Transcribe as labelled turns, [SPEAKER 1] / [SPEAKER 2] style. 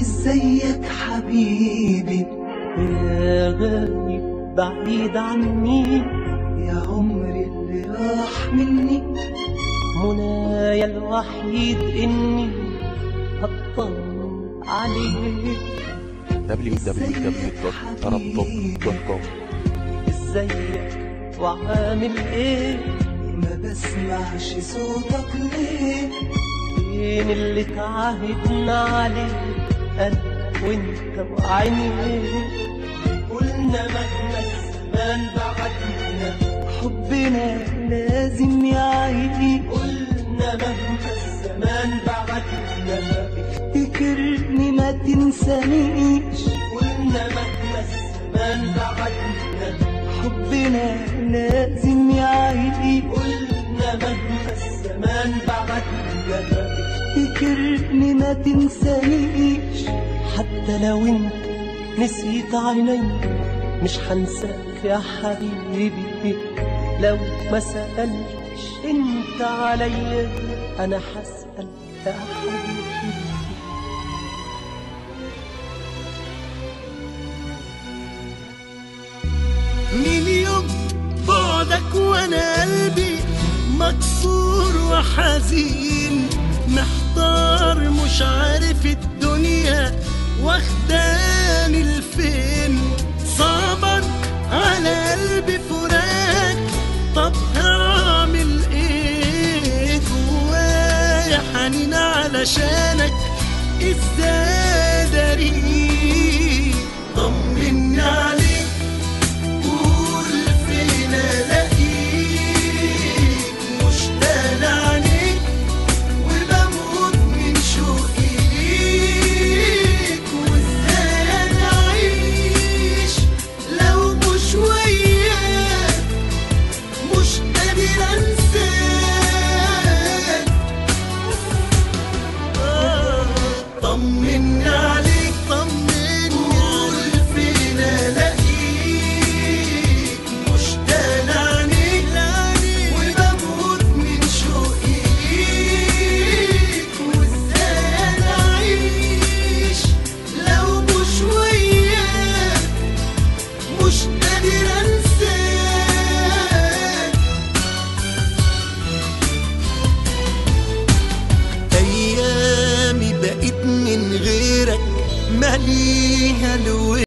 [SPEAKER 1] ازيك حبيبي
[SPEAKER 2] يا غايب بعيد عني،
[SPEAKER 1] يا عمري اللي راح مني،
[SPEAKER 2] منايا الوحيد اني هطمن عليك.
[SPEAKER 3] www.tarabtop.com.
[SPEAKER 2] ازيك وعامل ايه؟
[SPEAKER 1] ما بسمعش صوتك ليه؟
[SPEAKER 2] فين اللي تعاهدنا عليه انا وانت وعينيه؟ قلنا مهما الزمان بعدنا
[SPEAKER 1] حبنا لازم يعيش،
[SPEAKER 2] قلنا مهما الزمان بعدنا
[SPEAKER 1] افتكرني ما تنسانيش،
[SPEAKER 2] قلنا مهما الزمان بعدنا
[SPEAKER 1] حبنا لازم يعيش،
[SPEAKER 2] قلنا مهما الزمان بعدنا
[SPEAKER 1] افتكرني ما تنسانيش.
[SPEAKER 2] حتى لو انت نسيت عيني مش هنساك يا حبيبي، لو ما سألتش انت عليا انا هسأل يا حبيبي.
[SPEAKER 4] من يوم بعدك وانا قلبي مكسور وحزين، محتار مش عارف الدنيا واخداني لفين، صعبا على قلبي فراق طب هعمل ايه؟ جوايا حنين علشانك ازاي داري؟ طمني عليك قول فين الاقيك، مشتاق لعينيك وبموت من شوقي ليك، وازاي انا اعيش لو مش وياك، مش قادر انساك. طمني عليك طمني قول فين الاقيك، مشتاق لعينيك وبموت من شوقي ليك، وازاي انا اعيش لو مش وياك، مش قادر انساك.